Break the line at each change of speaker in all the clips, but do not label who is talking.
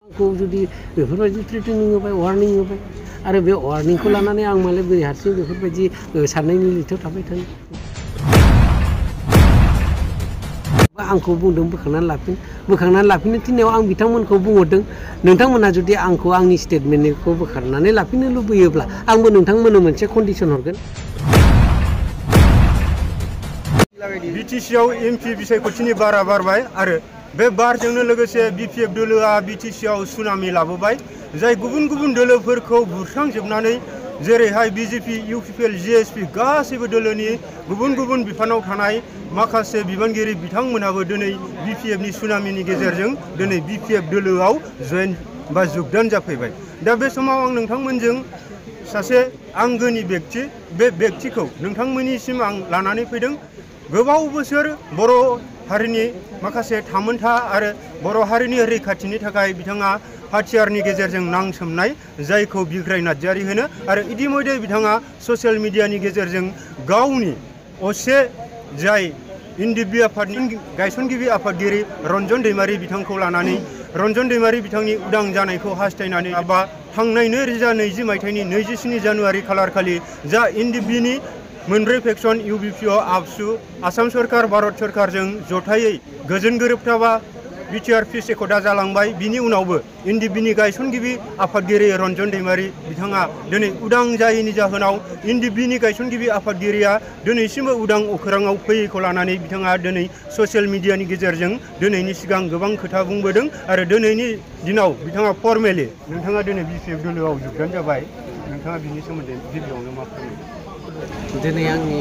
आंखौ जुदि बेफोरबायदि थ्रेटिनिं होबाय वार्निं होबाय आरो बे वार्निंखौ लानानै आं मालाय बोरै हारसिं बेफोरबायदि साननायनि लिरथायाव थाबाय थानो आंखौ बुंदों बोखांनानै लाफिननो थिननायाव आं बिथांमोनखौ बुंहरदों नोंथांमोना जुदि आंखौ आंनि स्टेटमेन्टखौ बोखारनानै लाफिननो लुबैयोब्ला आंबो नोंथांमोननो मोनसे कन्डिसन हरगोन।
बिटिसिआव एमपि बिसायख'थिनि बारा बारबाय आरो बे बारजोंनो लोगोसे बिपिएफ दोलोआ बिटिसिआव सुनामि लाबोबाय जाय गुबुन गुबुन दोलोफोरखौ बुस्रांजोबनानै जेरैहाय बिजेपि इउपिपिएल जिएसपि गासैबो दोलोनि गुबुन गुबुन बिफानाव थानाय माखासे बिबानगिरि बिथांमोनाबो दिनै बिपिएफनि सुनामिनि गेजेरजों दिनै बिपिएफ दोलोआव जयेन बा जुगदान जाफैबाय। दा बे समाव आं नोंथांमोनजों सासे आंगोनि व्यक्ति बे व्यक्तिखौ नोंथांमोननिसिम आं लानानै फैदों। गोबाव बोसोर बर' हारिनि माखासे थामोनथा आरो बर' हारिनि रैखाथिनि थाखाय बिथाङा हाथियारनि गेजेरजों नांसोमनाय जायखौ बिग्राय नार्जारी होनो आरो इतिमध्य बिथाङा ससियेल मिडियानि गेजेरजों गावनि असे जाय एनडिएफबि आफादनि गायसनगिरि आफादगिरि रन्जन दैमारी बिथांखौ लानानै रन्जन दैमारी बिथांनि उदां जानायखौ हास्थायनानै बा थांनाय 2020 मायथाइनि 27 जानुवारि खालारखालि जा एनडिएफबिनि मोनब्रै फेक्सन इउबिपिअ आबसु आसाम सरकार भारत सरकारजों जथायै गोजोन गोरोबथाबा बिटिआर पिस एकर्डा जालांबाय। बिनि उनावबो एनडिएफबिनि गायसनगिरि आफादगिरि रन्जन दैमारी बिथाङा दिनै उदां जायैनि जाहोनाव एनडिएफबिनि गायसनगिरि आफादगिरिया दिनैसिमबो उदां अखोराङाव फैयैखौ लानानै बिथाङा दिनै ससियेल मिडियानि गेजेरजों दिनैनि सिगां गोबां खोथा बुंबोदों आरो दिनैनि दिनाव बिथाङा फर्मेलि नोंथाङा दिनै बिपिएफ दोलोआव जुगदान जाबाय। नोंथाङा बिनि सोमोन्दै गिबियावनो मा फोरमायनो?
दिनै आंनि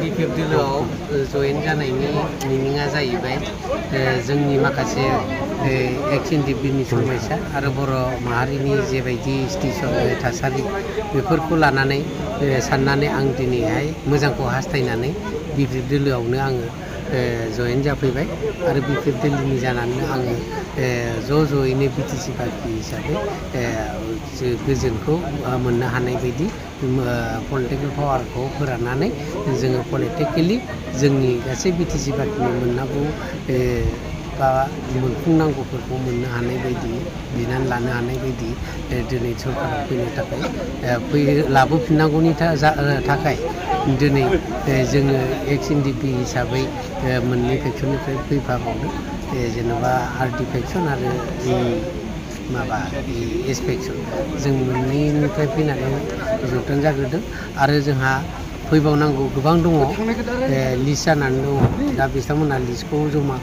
बिपिएफ दोलोआव जयेन जानायनि मिनिङा जाहैबाय जोंनि माखासे एक्स एनडिएफबिनि समयसा आरो बर' माहारिनि जेबायदि स्टेसन थासारि बेफोरखौ लानानै साननानै आं दिनैहाय मोजांखौ हास्थायनानै बिपिएफ दोलोआवनो आङो जयेन जाफैबाय आरो बिपिएफ दोलोनि जानानै आङो ज'यैनो बिटिसि पार्टि हिसाबै गोजोनखौ मोननो हानाय बायदि पलिटिकेल पावारखौ फोराननानै जोङो पलिटिकेलि जोंनि गासै बिटिसि पार्टिनि मोननांगौ बा मोनफुंनांगौफोरखौ मोननो हानाय बायदि बिनानै लानो हानाय बायदि दिनै सरकाराव फैनो थाखाय लाबोफिननांगौनि थाखाय दिनै जोङो एक्स एनडिएफबि हिसाबै मोननै फेक्सननिफ्राय फैफाबावदों जेनेबा आरडि फेक्सन आरो माबा एस फेक्सन जों मोननैनिफ्राय फैनानै जुगदान जाग्रोदों आरो जोंहा फैबावनांगौ गोबां दङ लिस्ट जानानै दङ। दा बिथांमोना लिस्टखौ जमा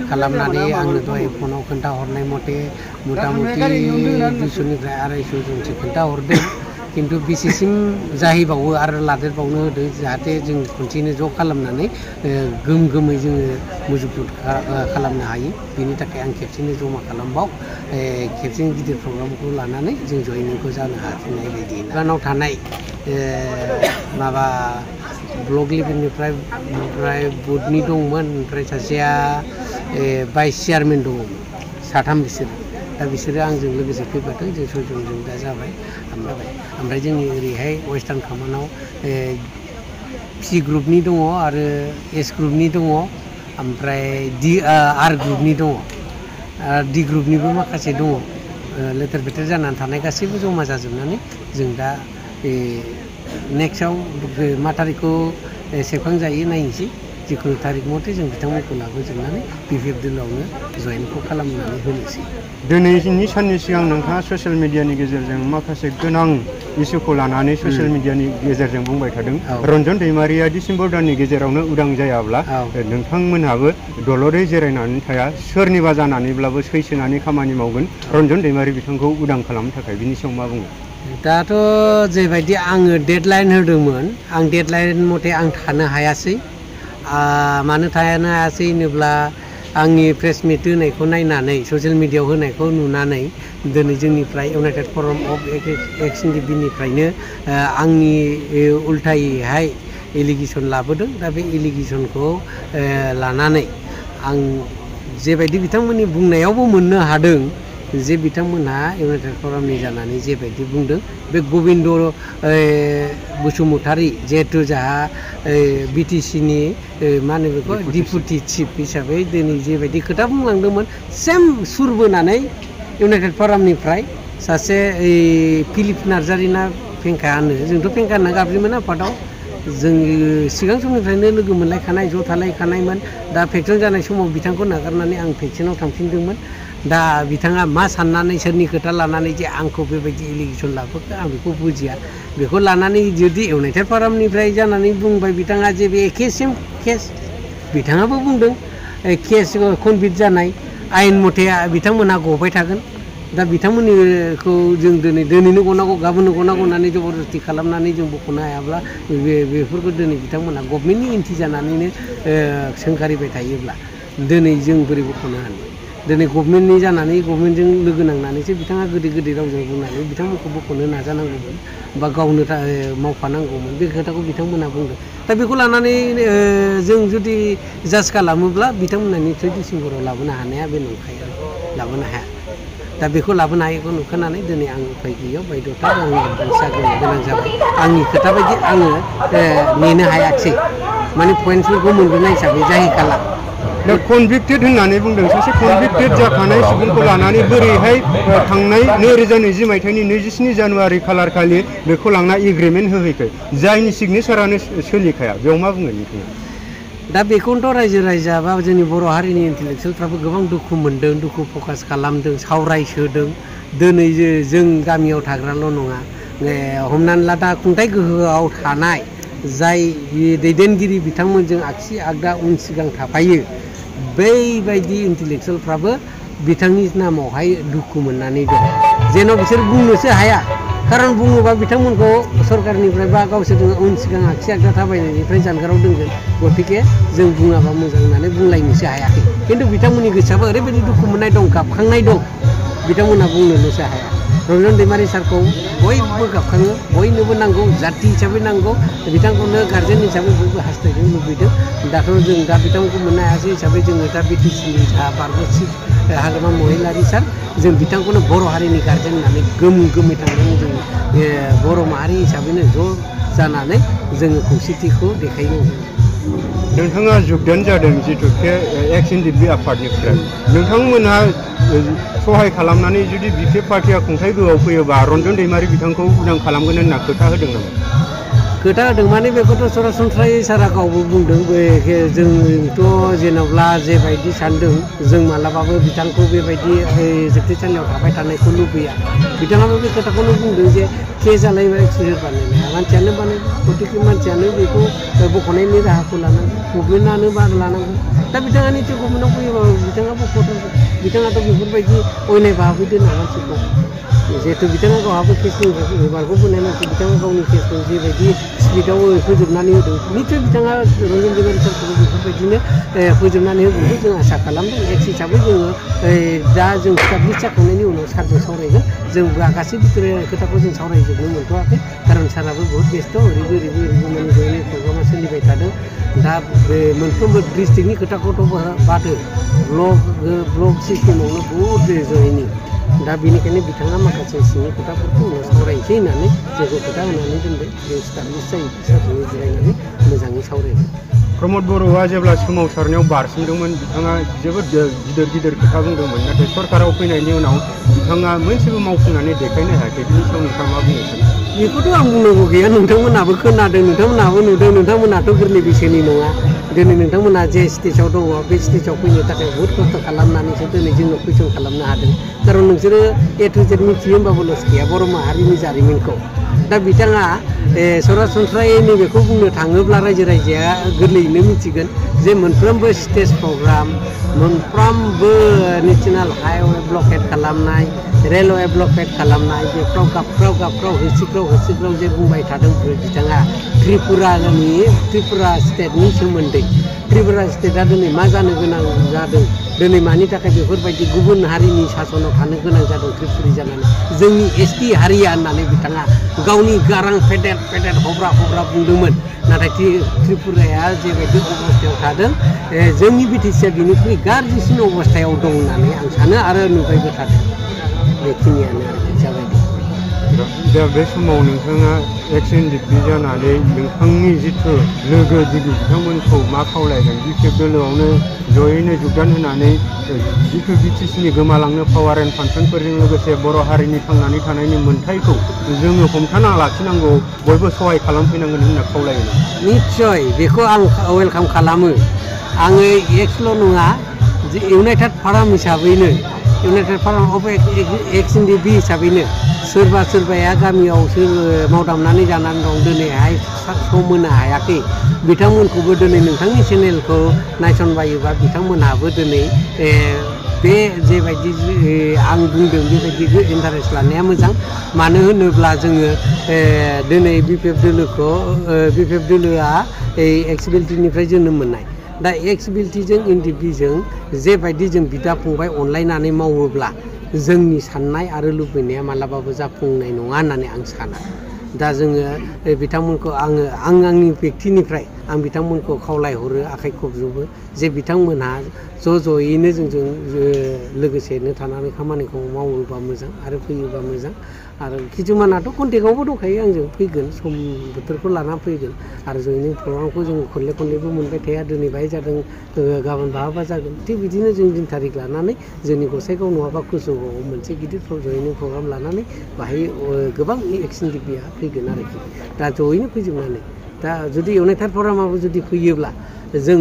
खालामनानै आंनो दहाय फनाव खोन्थाहरनाय मथे मथा मथि 200निफ्राय 250 जनसो खोन्थाहरदों खिन्थु बेसेसिम जाहैबावो आरो लादेरबावनो होदों जाहाथे जों खनसेनो ज' खालामनानै गोमै जोङो मजबुत खालामनो हायो। बेनि थाखाय आं खेबसेनो जमा खेबसेनो गिदिर प्रग्रामखौ लानानै जों जयनिंखौ जानो हाफिननाय बायदि गानाव थानाय माबा ब्लक लेभेलनिफ्राय बुथनि दंमोन ओमफ्राय सासेया भाइस चेयारमेन दङमोन साथाम दा बिसोरो आंजों लोगोसे फैफादों जों 6 जनजों दा जाबाय ओमफ्राय जोंनि ओरैहाय वेस्टार्न कमान्डआव पि ग्रुपनि दङ आरो एस ग्रुपनि दङ ओमफ्राय आर ग्रुपनि दङ डि ग्रुपनिबो माखासे दङ लेथेर फेथेर जानानै थानाय गासैबो जमा जाजोबनानै जों दा नेक्स्टआव मा थारिखखौ सेबखांजायो नायनोसै जिखुनु थारिख मथे जों बिथांमोनखौ लाबोजोबनानै बिपिएफ दोलोआवनो जयेनखौ खालामनानै होनोसै।
दिनैनि साननि सिगां नोंथाङा ससियेल मिडियानि गेजेरजों माखासे गोनां इस्युखौ लानानै ससियेल मिडियानि गेजेरजों बुंबाय थादों रन्जन दैमारीया डिसेम्बर दाननि गेजेरावनो उदां जायाब्ला नोंथांमोनहाबो दलरै जिरायनानै थाया सोरनिबा जानानैब्लाबो सैसोनानै खामानि मावगोन रन्जन दैमारी बिथांखौ उदां खालामनो थाखाय बिनि सायाव मा बुङो?
दाथ' जेबायदि आङो डेडलाइन होदोंमोन आं डेडलाइन मथे आं थानो हायासै मानो थानो हायासै होनोब्ला आंनि प्रेस मिट होनायखौ नायनानै ससियेल मिडियायाव होनायखौ नुनानै दिनै जोंनिफ्राय इउनाइटेड फराम अफ एक्स एनडिएफबिनिफ्रायनो आंनि उल्थायैहाय एलिगेसन लाबोदों। दा बे एलिगेसनखौ लानानै आं जेबायदि बिथांमोननि बुंनायावबो मोननो हादों जे बिथांमोनहा इउनाइटेड फरामनि जानानै जेबायदि बुंदों बे गबिन्द बसुमतारी जिहेतु जाहा बिटिसिनि मा होनो बेखौ डिपुटि चिफ हिसाबै दिनै जेबायदि खोथा बुंलांदोंमोन सेम सुर बोनानै इउनाइटेड फरामनिफ्राय सासे फिलिप नार्जारिना फेंखा होनो जोंथ' फेंखा होनना गाबज्रियोमोन आफादाव जों सिगां समनिफ्रायनो लोगो मोनलायखानाय ज' थालायखानायमोन दा भेक्सिन जानाय समाव बिथांखौ नागारनानै आं भेक्सिनाव थांफिनदोंमोन दा बिथाङा मा साननानै सोरनि खोथा लानानै जे आंखौ बेबायदि इलिगेसन लाबोखो आं बेखौ बुजिया बेखौ लानानै जुदि इउनाइटेड फरामनिफ्राय जानानै बुंबाय बिथाङा जे बे एखे सेम केस बिथाङाबो बुंदों केस कनभिक्ट जानाय आयेन मथे बिथांमोनहा गबाय थागोन दा बिथांमोननिखौ जों दिनैनो गनांगौ गाबोननो गनांगौ होननानै जबरदस्ति खालामनानै जों बख'नो हायाब्ला बेफोरखौ दिनै बिथांमोनहा गभर्नमेन्टनि एन्टि जानानैनो सोंखारिबाय थायोब्ला दिनै जों बोरै बख'नो हानो दिनै गभर्नमेन्टनि जानानै गभर्नमेन्टजों लोगो नांनानैसो बिथाङा गोदै रावजों बुंनानै बिथांमोनखौ बख'नो नाजानांगौमोन बा गावनो मावफानांगौमोन बे खोथाखौ बिथांमोनहा बुंदों दा बेखौ लानानै जों जुदि जाज खालामोब्ला बिथांमोनहा निस्सय डिसेम्बराव लाबोनो हानाया बे नंखाया लाबोनो हाया दा बेखौ लाबोनो हायैखौ नुखानानै दिनै आं उफाय गैयैयाव बायद'था आं एडभान्स जानो गोनां जाबाय आंनि खोथा बायदि आङो नेनो हायाखिसै माने पइन्टफोरखौ मोनबोनाय हिसाबै जाहैखाला
दा कनभिक्टेड होननानै बुंदों सासे कनभिक्टेड जाखानाय सुबुंखौ लानानै बोरैहाय थांनाय 2020 मायथाइनि 27 जानुवारि खालार खालि बेखौ लांना एग्रिमेन्ट होहैखो जायनि सिगनेसारानो सोलिखाया बेयाव मा बुंगोन नोंथाङा
दा बेखौनोथ' रायजो राजा बा जोंनि बर' हारिनि इन्टेलेक्सुयेलफ्राबो गोबां दुखु मोनदों दुखु फकास खालामदों सावरायसोदों दिनै जों गामियाव थाग्राल' नङा हमनानै ला दा खुंथाइ गोहोआव थानाय जाय दैदेनगिरि बिथांमोनजों आगसि आगदा उन सिगां थाफायो बैबायदि इन्टेलेक्सुयेलफ्राबो बिथांनि नामावहाय दुखु मोननानै दं जेन' बिसोर बुंनोसो हाया खारन बुङोबा बिथांमोनखौ सरकारनिफ्राय बा गावसोरजों उन सिगां आगसि आगदा थाबायनायनिफ्राय जानगाराव दोनगोन गतिके जों बुङाबा मोजां होननानै बुंलायनोसो हायाखै खिन्थु बिथांमोननि गोसोआबो ओरैबायदि दुखु मोननाय दं गाबखांनाय दं बिथांमोनहा बुंनोल'सो हाया रन्जन दैमारि सारखौ बयबो गाबखाङो बयनोबो नांगौ जाथि हिसाबै नांगौ बिथांखौनो गार्जेन हिसाबै बयबो हास्थायनो लुबैदों दाथ' जों दा बिथांखौ मोननो हायासै हिसाबै जोङो दा बिटिसिनि बारग'थि हाग्रामा महिलारि सार जों बिथांखौनो बर' हारिनि गार्जेन होननानै गोमै थांनानै जों बर' माहारि हिसाबैनो ज' जानानै जोङो खौसेथिखौ देखायनो
नोंथाङा जुगदान जादों जिथु एक्स एनडिपि आफादनिफ्राय नोंथांमोनहा सहाय खालामनानै जुदि बिपि पार्टिया खुंथाइ गोहोआव फैयोबा रन्जन दैमारि बिथांखौ उदां खालामगोन होनना खोथा होदों नामा
खोथा होदों माने बेखौथ' सरासनस्रायै सारा गावबो बुंदों जोंथ' जेन'ब्ला जेबायदि सानदों जों मालाबाबो बिथांखौ बेबायदि जोबथेसालियाव थाबाय थानायखौ लुबैया बिथाङाबो बे खोथाखौनो बुंदों जे के जालायबाय सोर बानायनाया मानसियानो बानाय गतिके मानसियानो बेखौ बख'नायनि राहाखौ लानांगौ गभर्नमेन्टआनो बार लानांगौ दा बिथाङा नित्य गभर्नमेन्टआव फैयोबा बिथाङा बख'थारगोन बिथाङाथ' बेफोरबायदि अयनाय भाबै दोना मानसिखौ जिहेतु बिथाङा गावहाबो केसनि बारग'बोनाय मानसि बिथाङा गावनि केसखौ जेबायदि स्पिडआव फोजोबनानै होदों निस्सय बिथाङा रन्जन दैमारि सारखौबो बेफोरबायदिनो फोजोबनानै होगोनखौ जों आसा खालामदों एक्स हिसाबै जोङो दा जों स्टाब्लिस जाखांनायनि उनाव सारजों सावरायगोन जों गासै खोथाखौ जों सावरायजोबनो मोनथ'वाखै खारन साराबो बहुत बेस्थ' ओरैबो माने जोंनि प्रग्रामा सोलिबाय थादों दा मोनफ्रोमबो डिस्ट्रिक्टनि खोथाखौथ' बादो ब्लक सिस्टेमावनो बहुत जयनिं दा बेनिखायनो बिथाङा माखासे सिंनि खोथाफोरखौ उनाव सावरायनोसै होननानै जोंखौ खोथा होनानै दोनदों जों स्टाब्लिस जायो सारजों जिरायनानै मोजाङै सावरायगोन
प्रमद बर'आ जेब्ला सोमावसारनायाव बारसोमदोंमोन बिथाङा जोबोद गिदिर खोथा बुंदोंमोन नाथाय सरकाराव फैनायनि उनाव बिथाङा मोनसेबो मावफुंनानै देखायनो हायाखै बिनि सायाव नोंथाङा मा बुंनो सानो
बेखौथ' आं बुंनांगौ गैया नोंथांमोनहाबो खोनादों नोंथांमोनहाबो नुदों नोंथांमोनहाथ' गोरलै बैसोनि नङा दिनै नोंथांमोनहा जे स्टेजाव दङ बे स्टेजाव फैनो थाखाय बहुद खस्थ' खालामनानैसो दिनै जोंनो कुइसन खालामनो हादों खारन नोंसोरो ए टु जेड मिथियो होमबाबो लस गैया बर' माहारिनि जारिमिनखौ दा बिथाङा सरासनस्रायै नैबेखौ बुंनो थाङोब्ला रायजो राजाया गोरलैयैनो मिथिगोन जे मोनफ्रोमबो स्टेज प्रग्राम मोनफ्रोमबो नेशनेल हाइवे ब्लकेट खालामनाय रेलवे ब्लकेट खालामनाय बेफ्राव गाबफ्राव होसिख्राव जे बुंबाय थादों बिथाङा त्रिपुरा स्टेटनि सोमोन्दै त्रिपुरा स्टेटआ दिनै मा जानो गोनां जादों दिनै मानि थाखाय बेफोरबायदि गुबुन हारिनि सासनाव थानो गोनां जादों त्रिपुरि जानानै जोंनि एसटि हारिया होननानै बिथाङा गावनि गारां फेदेर हब्रा बुंदोंमोन नाथाय त्रिपुराया जेबायदि अबस्थायाव थादों जोंनि बिटिसिआ बिनिख्रुइ गाज्रिसिन अबस्थायाव दं होननानै आं सानो आरो नुबायबो थादों बेखिनियानो जाबाय
दा बे समाव नोंथाङा एक्स एनडिपि जानानै नोंथांनि जिथु लोगो दिगि बिथांमोनखौ मा खावलायगोन बिपिएफ दोलोआवनो जयैनो जुगदान होनानै जिथु बिटिसिनि गोमालांनो पावार एन्ड फांसनफोरजों लोगोसे बर' हारिनि थांनानै थानायनि मोन्थायखौ जोङो हमथाना लाखिनांगौ बयबो सहाय खालामफैनांगन होनना खावलायो
निश्चय बेखौ आं वेलकाम खालामो आङो एक्सल' नङा जे इउनाइटेड फाराम हिसाबैनो इउनाइटेड फाराम अफ एक्स एनडिपि हिसाबैनो सोरबाया गामियाव मावदामनानै जानानै दं दिनैहाय सम होनो हायाखै बिथांमोनखौबो दिनै नोंथांनि चेनेलखौ नायसनबायोबा बिथांमोनहाबो दिनै बे जेबायदि आं बुंदों बेबायदि इन्टारेस्ट लानाया मोजां मानो होनोब्ला जोङो दिनै बिपिएफ दोलोआ एक्सबिलिटिनिफ्राय जोनोम मोननाय दा एक्सबिलिटिजों एनडिपिजों जेबायदि जों बिदा फंबाय अनलायनानै मावोब्ला जोंनि साननाय आरो लुबैनाया मालाबाबो जाफुंनाय नङा होननानै आं साना दा जोङो बिथांमोनखौ आं आंनि बेक्तिनिफ्राय आं बिथांमोनखौ खावलायहरो आखाइ खबजोबो जे बिथांमोनहा ज'यैनो जोंजों लोगोसेनो थानानै खामानिखौ मावोबा मोजां आरो फैयोबा मोजां आरो किसुमानाथ' कन्टेक्टआवबो दंखायो आंजों फैगोन सम बोथोरखौ लाना फैगोन आरो जयैनो प्रग्रामखौ जों खनलेबो मोनबाय थाया दिनै बाहाय जादों गाबोन बहाबा जागोन थिग बिदिनो जों दिन थारिख लानानै जोंनि गसाइगाव नङाबा कुसुगावआव मोनसे गिदिर जयैनो प्रग्राम लानानै बाहाय गोबां एक्स एनडिपिआ फैगोन आरोखि दा जयैनो फैजोबनानै दा जुदि इउनाइटेड फारामाबो जुदि फैयोब्ला जों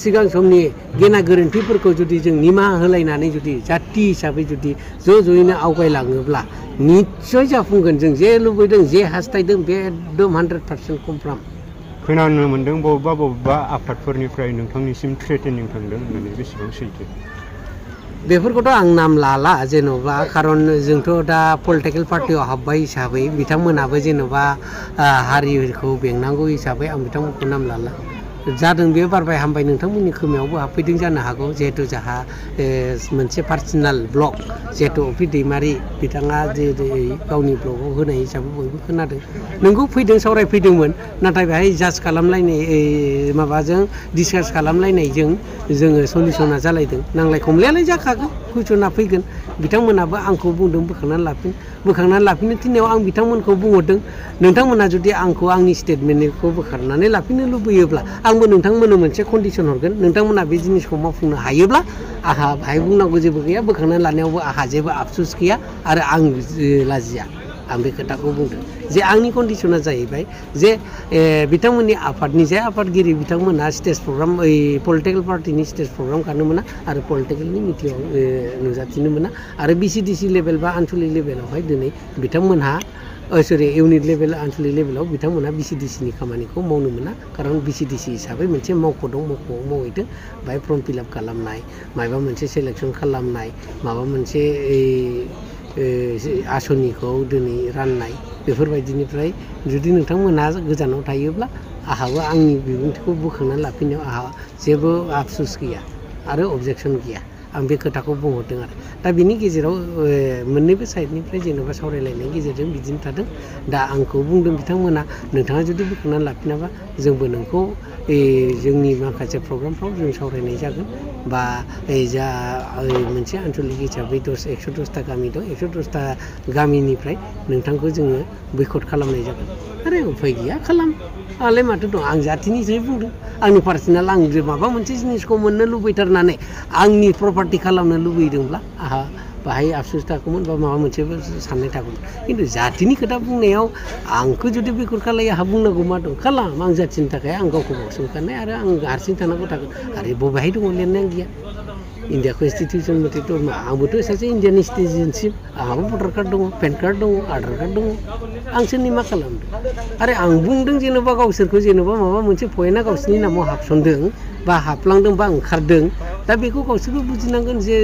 सिगां समनि गेना गोरोन्थिफोरखौ जुदि जों निमाहा होलायनानै जुदि जाथि हिसाबै जुदि ज'यैनो आवगायलाङोब्ला निस्सय जाफुंगोन जों जे लुबैदों जे हास्थायदों बे एकदम 100% कनफार्म
खोनानो मोन्दों बबेबा आफादफोरनिफ्राय नोंथांनिसिम थ्रेटेनिं थांदों होननानै बेसेबां सैथो
बेफोरखौथ' आं नाम लाला जेन'बा खारन जोंथ' दा पलिटिकेल पार्टियाव हाबबाय हिसाबै बिथांमोनाबो जेन'बा हारिखौ बेंनांगौ हिसाबै आं बिथांमोनखौ नाम लाला जादों बे बारबाय हामबाय नोंथांमोननि खोमायावबो हाबफैदों जानो हागौ जिहेथु जोंहा मोनसे पार्सनेल ब्लग जिहेथु अपि दैमारि बिथाङा जे गावनि ब्लगाव होनाय हिसाबै बयबो खोनादों नोंगौ फैदों सावरायफैदोंमोन नाथाय बेहाय जाज खालामलायनाय माबाजों डिसकास खालामलायनायजों जोङो सलिउसना जालायदों नांलाय खमलायालाय जाखागोन कुइसना फैगोन बिथांमोनाबो आंखौ बुंदों बोखांनानै लाफिननो थिननायाव आं बिथांमोनखौ बुंहरदों नोंथांमोना जुदि आंखौ आंनि स्टेटमेन्टखौ बोखारनानै लाफिननो लुबैयोब्ला आंबो नोंथांमोननो मोनसे कन्डिसन हरगोन नोंथांमोना बे जिनिसखौ मावफुंनो हायोब्ला आंहा बाहाय बुंनांगौ जेबो गैया बोखांनानै लानायावबो आंहा जेबो आफसुस गैया आरो आं लाजिया आं बे खोथाखौ बुंदों जे आंनि कन्डिसना जाहैबाय जे बिथांमोननि आफादनि जे आफादगिरि बिथांमोनहा स्टेज प्रग्राम पलिटिकेल पार्टिनि स्टेज प्रग्राम खालामनो मोना आरो पलिटिकेलनि मिटिङाव नुजाथिनो मोना आरो बिसिडिसि लेभेल बा आनसलिक लेभेलावहाय दिनै बिथांमोनहा इउनिट लेभेल आनसलिक लेभेलाव बिथांमोनहा बिसिडिसिनि खामानिखौ मावनो मोना खारन बिसिडिसि हिसाबै मोनसे मावख' दं मावख'आव मावहैदों बाहाय फर्म फिलाप खालामनाय माबा मोनसे सेलेकसन खालामनाय माबा मोनसे आसनिखौ दिनै राननाय बेफोरबायदिनिफ्राय जुदि नोंथांमोनहा गोजानाव थायोब्ला आंहाबो आंनि बिबुंथिखौ बोखांनानै लाफिननायाव आंहा जेबो आफसुस गैया आरो अबजेक्सन गैया आं बे खोथाखौ बुंहरदों आरो दा बिनि गेजेराव मोननैबो साइडनिफ्राय जेन'बा सावरायलायनायनि गेजेरजों बिदिनो थादों दा आंखौ बुंदों बिथांमोना नोंथाङा जुदि बोखांनानै लाफिनाबा जोंबो नोंखौ जोंनि माखासे प्रग्रामफ्राव जों सावरायनाय जागोन बा जा मोनसे आनसलिक हिसाबै 110टा गामि दं 110टा गामिनिफ्राय नोंथांखौ जोङो बैकट खालामनाय जागोन आरो उफाय गैया खालाम आंलाय माथो दं आं जाथिनिसो बुंदों आंनि पार्सनेल आं माबा मोनसे जिनिसखौ मोननो लुबैथारनानै आंनि प्रपार्टि खालामनो लुबैदोंब्ला आंहा बाहाय आफसुस थागौमोन बा माबा मोनसेबो साननाय थागौमोन खिन्थु जाथिनि खोथा बुंनायाव आंखौ जुदि बेखर खालायो आंहा बुंनांगौ मा दं खालाम आं जाथिनि थाखाय आं गावखौ बावसोमखानाय आरो आं हारसिं थानांगौ थागोन आरो बबेहाय दङ लिरनाय गैया इन्डिया कनस्टिटिउसन मथे दङ आंबोथ' सासे इन्डियानि सिटिजेनशिप आंहाबो भटार कार्ड दङ पेन कार्ड दङ आधार कार्ड दङ आं सोरनि मा खालामदों आरो आं बुंदों जेन'बा गावसोरखौ जेन'बा माबा मोनसे पइन्टआ गावसोरनि नामाव हाबसनदों बा हाबलांदों बा ओंखारदों दा बेखौ गावसोरबो बुजिनांगोन जे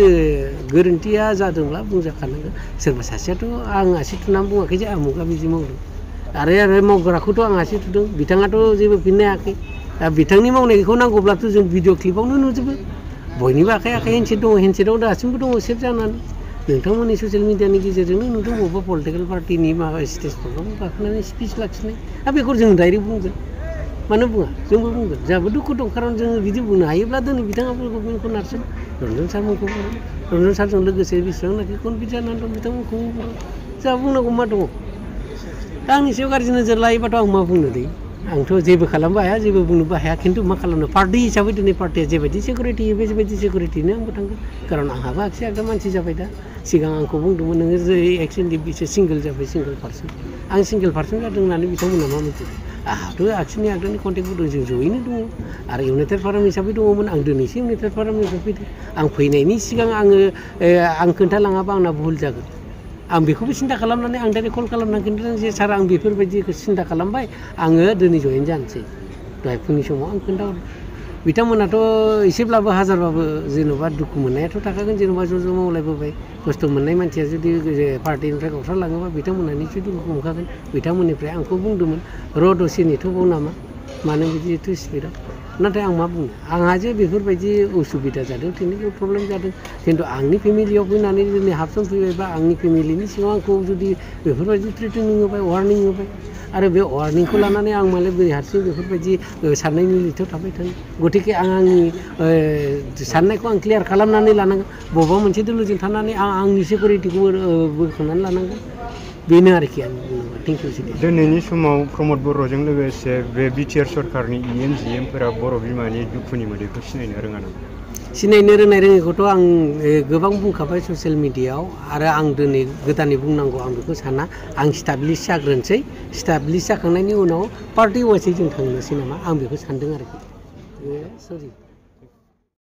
गोरोन्थिया जादोंब्ला बुंजाखानांगोन सोरबा सासेयाथ' आं आसि थुनानै बुङाखै जे आमुगा बिदि मावदों आरो मावग्राखौथ' आं आसि थुदों बिथाङाथ' जेबो फिननाय हायाखै दा बिथांनि मावनायखौ नांगौब्लाथ' जों भिडिअ क्लिपावनो नुजोबो बयनिबो आखाइ हेन्डसेट दङ हेन्डसेटआव दासिमबो दङ सेभ जानानै नोंथांमोननि ससियेल मिडियानि गेजेरजोंनो नुदों बबेबा पलिटिकेल पार्टिनि माबा स्टेज प्रग्रामाव गाखोनानै स्पिच लाखिनाय दा बेखौ जों डाइरेक्ट बुंगोन मानो बुङा जोंबो बुंगोन जोंहाबो दुखु दं खारन जोङो बिदि बुंनो हायोब्ला दिनै बिथाङाबो गभर्नमेन्टखौ नारसिन रन्जन सारमोनखौ रन्जन सारजों लोगोसे बेसेबांनाखि कनभिट जानानै दं बिथांमोनखौ दा बुंनांगौ मा दङ दा आंनि सायाव गाज्रि नोजोर लायोबाथ' आं मा बुंनो दे आंथ' जेबो खालामनो हाया जेबो बुंनोबो हाया खिन्थु मा खालामनो पार्टि हिसाबै दिनै पार्टिया जेबायदि सिकिउरिटि होयो बेबायदि सिकिउरिटिनो आंबो थांगोन खारन आंहाबो आगसि आगदा मानसि जाबाय दा सिगां आंखौ बुंदोंमोन नोङो जे एक्स एन डि पि सिंगोल जाबाय सिंगोल पार्सन आं सिंगोल पार्सन जादों होननानै बिथांमोना मा मिथियो आंहाथ' आगसिनि आगदानि कन्टेक्टबो दं जों जयैनो दङ आरो इउनाइटेड फाराम हिसाबै दङमोन आं दिनैसो इउनाइटेड फारामनिफ्राय फैदों आं फैनायनि सिगां आं खोन्थालाङाबा आंना भुल जागोन आं बेखौबो सिन्था खालामनानै आं डाइरेक्ट कल खालामनानै खिन्थादों जे सार आं बेफोरबायदिखौ सिन्था खालामबाय आङो दिनै जयेन जानोसै दहाय फुंनि समाव आं खोन्थाहरदों बिथांमोनाथ' एसेब्लाबो हाजारबाबो जेन'बा दुखु मोननायाथ' थाखागोन जेन'बा ज' मावलायबोबाय खस्थ' मोननाय मानसिया जुदि पार्टिनिफ्राय गावस्रालाङोबा बिथांमोना निसय दुखु मोनखागोन बिथांमोननिफ्राय आंखौ बुंदोंमोन र' दसे नेथ'बाव नामा मानो बिदि एथ' स्पिडआव नाथाय आं मा बुंनो आंहा जे बेफोरबायदि उसुबिदा जादों टेकनिकेल प्रब्लेम जादों खिन्थु आंनि फेमिलियाव फैनानै दिनै हाबसन फैबायबा आंनि फेमिलिनि सिङाव आंखौ जुदि बेफोरबायदि थ्रेटेनिं होबाय वार्निं होबाय आरो बे वार्निंखौ लानानै आं मालाय बोरै हारसिं बेफोरबायदि साननायनि लिथायाव थाबाय थानो गतिके आं आंनि साननायखौ आं क्लियार खालामनानै लानांगोन बबेबा मोनसे दोलोजों थानानै आं आंनि सिकिउरिटिखौ बोखांनानै लानांगोन बेनो आरोखि आं बुंनांगौ थेंक इउ
दिनैनि समाव प्रमद बर'जों लोगोसे बे बिटिआर सरकारनि EMGMफोरा बर' बिमानि दुखुनि मोदैखौ सिनायनो रोङा नामा
सिनायनो रोङैखौथ' आं गोबां बुंखाबाय ससियेल मिडियायाव आरो आं दिनै गोदानै बुंनांगौ आं बेखौ साना आं स्टाब्लिश जाग्रोनोसै स्टाब्लिश जाखांनायनि उनाव पार्टि वाइसै जों थांनोसै नामा आं बेखौ सानदों आरोखि सरि